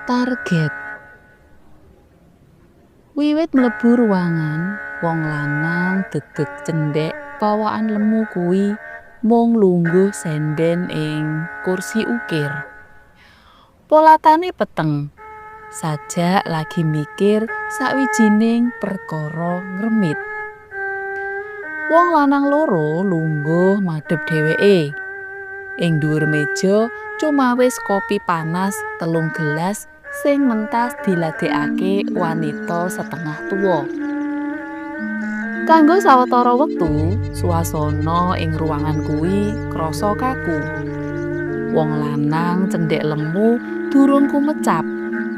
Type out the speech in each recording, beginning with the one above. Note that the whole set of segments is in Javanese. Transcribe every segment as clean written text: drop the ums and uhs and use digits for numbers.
Target. Wiwit mlebu ruangan, wong lanang dedeg cendhek pawaan lemu kuwi mung lungguh senden ing kursi ukir. Polatane peteng, sajak lagi mikir sawijining perkara ngremit. Wong lanang loro lungguh madhep dheweke. Ing dhuwur meja cumawis kopi panas telung gelas sing mentas diladekake wanita setengah tuwa. Kanggo sawetara wektu, swasana ing ruangan kuwi krasa kaku. Wong lanang cendhek lemu durung kumecap,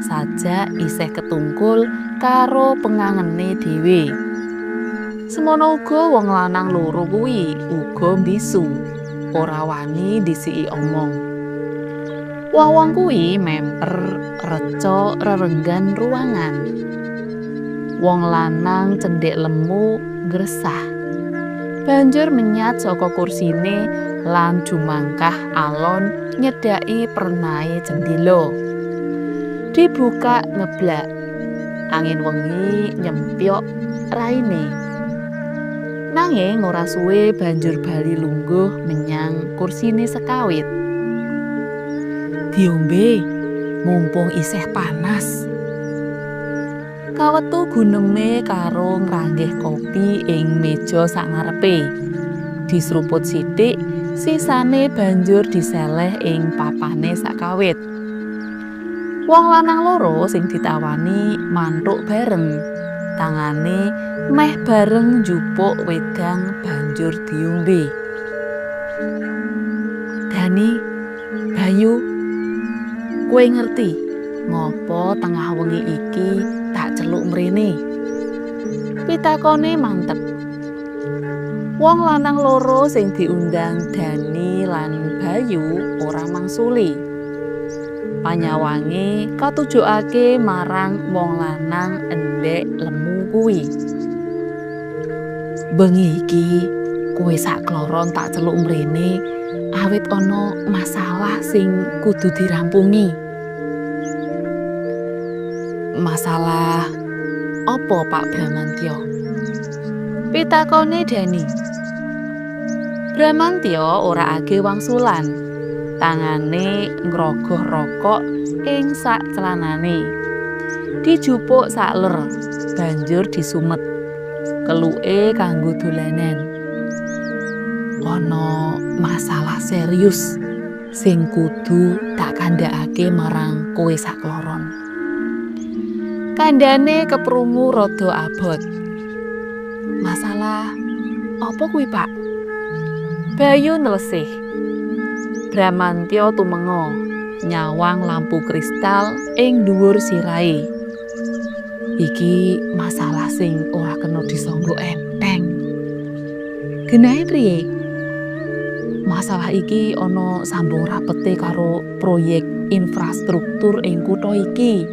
sajak isih ketungkul karo pengangene dhewe. Semono uga wong lanang loro kuwi uga mbisu, ora wani ndhisiki omong. Wong-wong kuwi memper reca rerenggan ruangan. Wong lanang cendhek lemu ngresah. Banjur menyat saka kursine lan jumangkah alon nyedhaki pernahe cendhela. Dibuka ngeblak. Angin wengi nyempyok raine. Nanging ora suwe banjur bali lungguh menyang kursine sekawit. Diombe, mumpung isih panas. Kawetu guneme karo ngranggeh kopi ing meja sangarepe. Disruput sithik, sisane banjur diseleh ing papane sakawit. Wong lanang loro sing ditawani manthuk bareng. Tangane meh bareng njupuk wedang banjur diombe. Dani, Bayu, kowe ngerti ngopo tengah wengi iki tak celuk mrene? Pitakone mantep. Wong lanang loro sing diundang Dani lan Bayu ora mangsuli. Panyawange katujokake marang wong lanang endhek lemu kuwi. Bengi iki kowe sakloron tak celuk mrene awit ana masalah sing kudu dirampungi. Masalah apa, Pak Bramantyo? Pitakone Dani. Bramantyo ora age wangsulan. Tangane ngrogoh rokok ing sak celanane. Dijupuk sakler, banjur disumet. Keluke kanggo dolanan. Ana masalah serius sing kudu tak kandhakake marang kowe sakloron. Kandhane keprungu rada abot. Masalah apa kuwi, Pak? Bayu nelesih. Bramantyo tumenga, nyawang lampu kristal ing dhuwur sirahe. Iki masalah sing ora kena disangga enteng. Genahe priye? Masalah iki ana sambung rapete karo proyek infrastruktur ing kutha iki.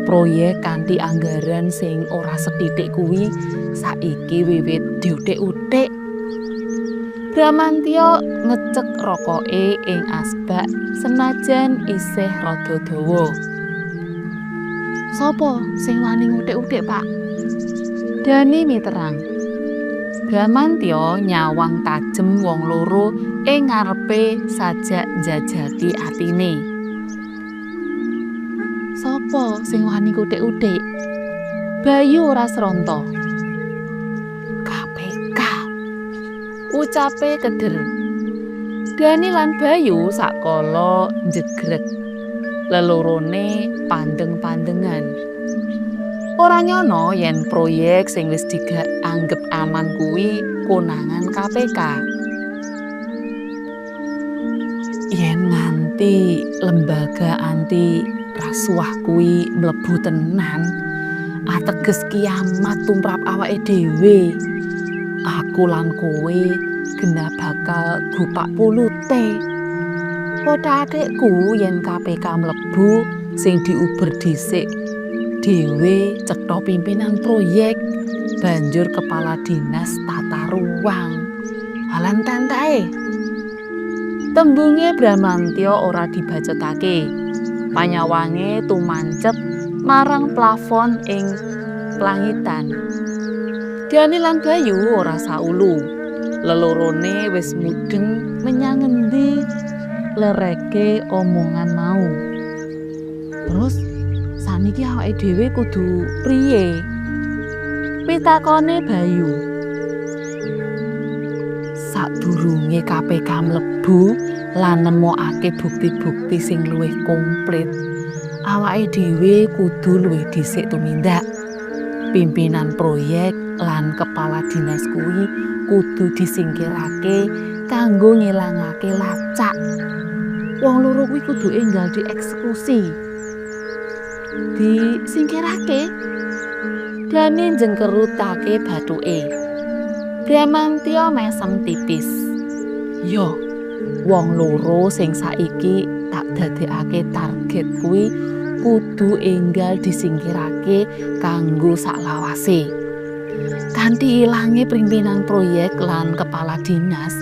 Proyek kanthi anggaran sing ora sethithik kuwi saiki wiwit diuthik-uthik. Bramantyo ngecek rokoke ing asbak senajan isih rada dawa. Sopo sing wani nguthik-uthik, Pak? Dani miterang. Bramantyo nyawang tajem wong loro ing ngarepe sajak njajaki atine. Sopo sing wani nguthik-uthik? Bayu ora sronta. KPK. Ucape keder. Dani lan Bayu sakala njegreg. Lelorone pandeng-pandengan. Ora nyono yen proyek sing wis dianggep aman kuwi konangan KPK. Yen nganti lembaga anti rasuah kuwi mlebu tenan, ateges kiamat tumrap awake dhewe. Aku lan kowe genah bakal gupak pulute. Othak-athikku yen KPK mlebu sing diuber dhisik dhewe cetha pimpinan proyek, banjur kepala dinas tata ruang. Halan tentae. Tembunge Bramantyo ora dibacutake. Panyawange tumancep marang plafon ing plangitan. Dani lan Bayu ora saulu. Lelorone wis mudeng menyang ngendi lereke omongan mau. Terus saniki awake dhewe kudu priye? Pitakone Bayu. Sadurunge KPK mlebu lan nemokake bukti-bukti sing luwih komplit, awake dhewe kudu luwih dhisik tumindak. Pimpinan proyek lan kepala dinas kuwi kudu disingkirake kanggo ngilangake lacak. Wong loro kuwi kudu enggal dieksekusi. Disingkirake? Dani njengkerutake bathuke. Bramantya mesem tipis. Yo, wong loro sing saiki tak dadekake target kuwi kudu enggal disingkirake kanggo saklawase. Kanthi ilange pimpinan proyek lan kepala dinas,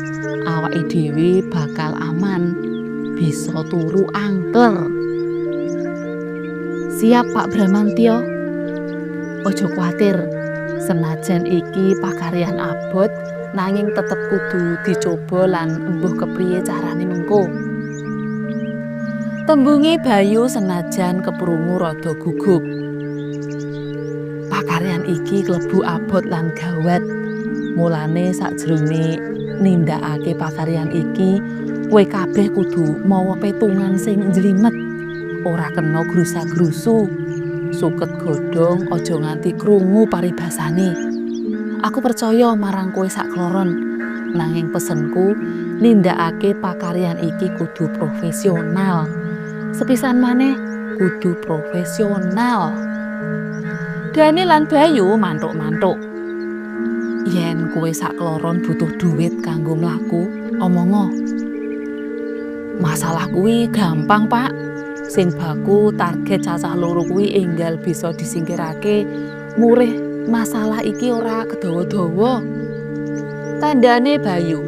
awake dhewe bakal aman, bisa turu angker. Siap, Pak Bramantya. Aja kuwatir, senajan iki pakaryan abot, nanging tetep kudu dicoba lan embuh kepriye carane mengko. Tembunge Bayu senajan keprungu rada gugup. Pakaryan iki klebu abot lan gawat. Mulane sakjroning nindakake pakaryan iki, kowe kabeh kudu mawa petungan sing njlimet. Ora kena grusa-grusu. Suket godhong aja nganti krungu paribasane. Aku percaya marang kowe sakloron. Nanging pesenku, nindakake pakaryan iki kudu profesional. Sepisan maneh, kudu profesional. Dani lan Bayu mantuk-mantuk. Yen kowe sakloron butuh duit kanggo mlaku, omongo. Masalah kuwi gampang, Pak. Sing baku target cacah loro kuwi enggal bisa disingkirake. Murih masalah iki ora kedawa-dawa. Tandane Bayu.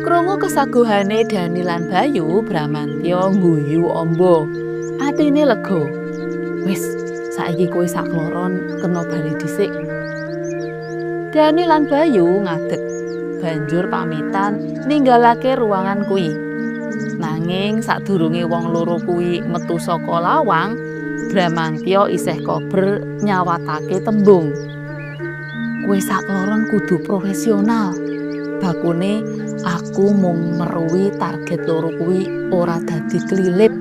Krungu kesaguhane Dani lan Bayu, Bramantya ngguyu amba. Atine lega. Wis, saiki kowe sakloron kena bali dhisik. Dani lan Bayu ngadeg, banjur pamitan ninggalake ruangan kuwi. Nanging sadurunge wong loro kuwi metu saka lawang, Bramantya isih kober nyawatake tembung. Kowe sakloron kudu profesional. Bakune aku mung meruhi target loro kuwi ora dadi klilip.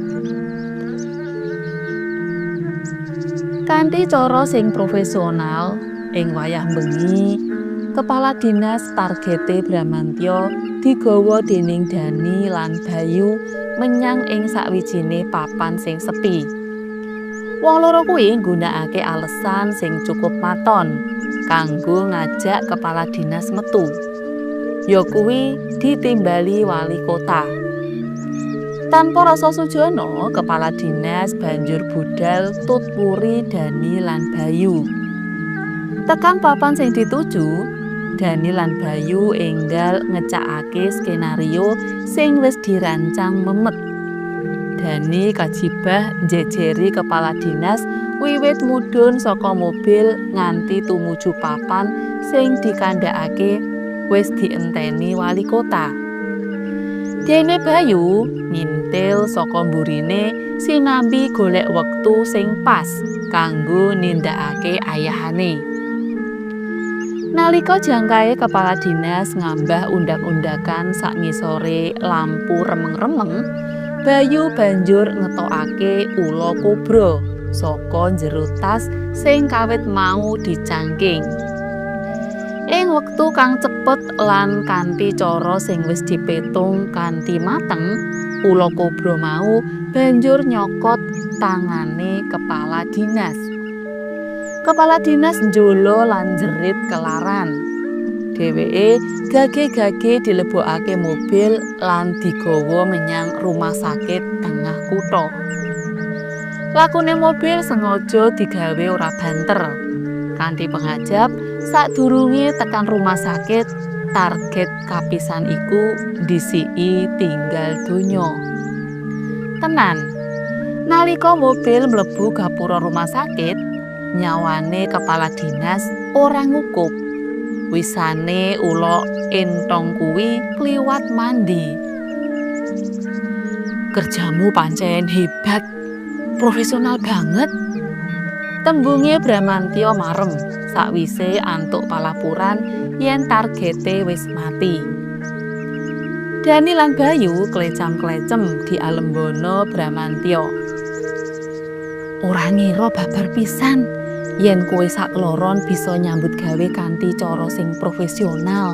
Kanthi cara sing profesional, ing wayah bengi, kepala dinas targete Bramantya digawa dening Dani lan Bayu menyang ing sawijine papan sing sepi. Wong loro kuwi nggunakake alesan sing cukup maton kanggo ngajak kepala dinas metu. Ya kuwi ditimbali wali kota. Tanpa rasa sujana, kepala dinas banjur budal tut wuri Dani lan Bayu. Tekan papan sing dituju, Dani lan Bayu enggal ngecakake skenario sing wis dirancang memet. Dani kajibah njejeri kepala dinas wiwit mudhun saka mobil nganti tumuju papan sing dikandhakake wis dienteni wali kota. Dene Bayu ngintil saka mburine sinambi golek wektu sing pas kanggo nindakake ayahane. Nalika jangkae kepala dinas ngambah undak-undakan sak ngisore lampu remeng-remeng, Bayu banjur ngetokake ula kobra saka njero tas sing kawit mau dicangking. Ing wektu kang cepet lan kanthi cara sing wis dipetung kanthi mateng, ula kobra mau banjur nyokot tangane kepala dinas. Kepala dinas njolo lan jerit kelaran. Dheweke gage-gage dilebokake mobil lan digawa menyang rumah sakit tengah kutha. Lakune mobil sengaja digawe ora banter. Kanthi pengajap, sadurunge tekan rumah sakit, target kapisan iku ndhisiki tinggal donya. Tenan. Nalika mobil mlebu gapura rumah sakit, nyawane kepala dinas ora ngukup. Wisane ula entong kuwi kliwat mandi. "Kerjamu pancen hebat, profesional banget." Tembunge Bramantyo marem sakwise antuk palapuran yen targete wis mati. Dani lan Bayu klecam-klecem dialembono Bramantyo. "Ora ngira babar pisan yen kowe sakloron bisa nyambut gawe kanthi cara sing profesional.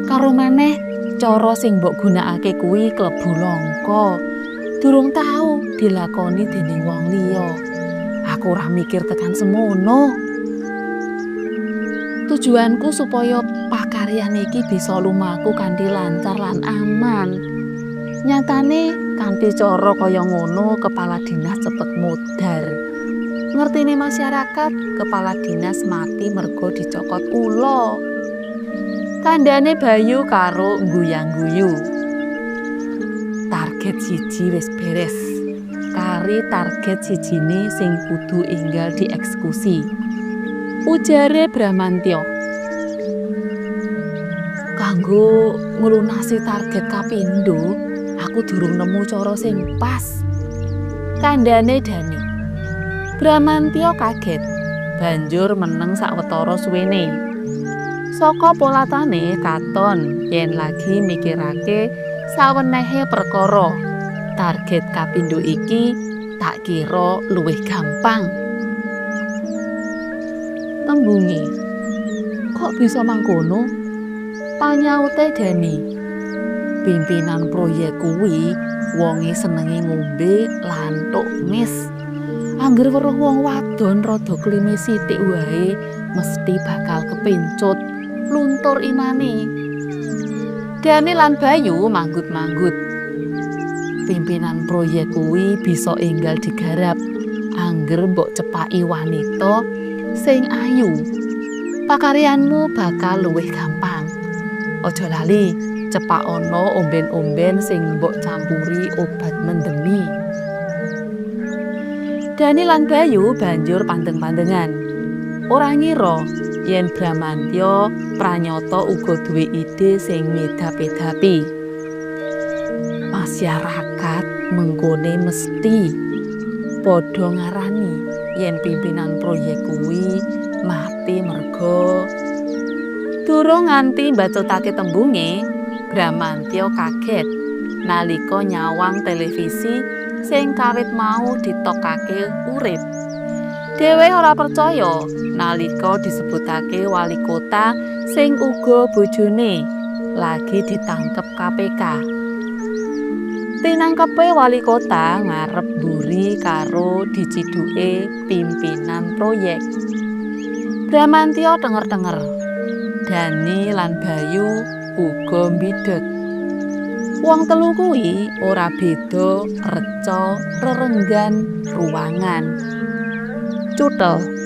Karo maneh cara sing mbok gunakake kuwi klebu langka. Durung tau dilakoni dening wong liya. Aku ora mikir tekan semono. Tujuanku supaya pakaryan iki bisa lumaku kanthi lancar lan aman. Nyatane kanthi cara kaya ngono kepala dinas cepet modar. Ngertine masyarakat, kepala dinas mati mergo dicokot ula." Kandhane Bayu karo ngguyang-guyu. "Target siji wis beres. Kari target sijine sing kudu enggal dieksekusi," ujare Bramantyo. "Kanggo nglunasi target kapindho, aku durung nemu cara sing pas," kandhane Dani. Bramantyo kaget, banjur meneng sawetara suwene. Saka polatane katon yen lagi mikirake sawenehe perkara. "Target kapindho iki tak kira luwih gampang," tembunge. "Kok bisa mangkono?" panyaute Dani. "Pimpinan proyek kuwi wonge senenge ngombe lan tuk mis. Angger weruh wong wadon rada klimis sithik wae mesti bakal kepencut, luntur imane." Dani lan Bayu manggut-manggut. "Pimpinan proyek kuwi bisa enggal digarap angger mbok cepaki wanita sing ayu. Pakaryanmu bakal luwih gampang. Aja lali cepakana omben-omben sing mbok campuri obat mendemi." Dani lan Bayu banjur pandeng-pandengan. Ora ngira yen Bramantyo pranyata uga duwe ide sing medhap-medhapi. "Masyarakat mengkone mesti padha ngarani yen pimpinan proyek kuwi mati merga..." Durung nganti mbacutake tembunge, Bramantyo kaget nalika nyawang televisi sing kawit mau ditokake urip. Dheweke ora percaya nalika disebutake wali kota sing uga bojone lagi ditangkep KPK. Tinangkepe wali kota ngarep mburi karo dicidhuke pimpinan proyek. Bramantyo thenger-thenger. Dani lan Bayu uga mbidheg. Wong telu kuwi ora beda reca rerenggan ruangan. Cuthel.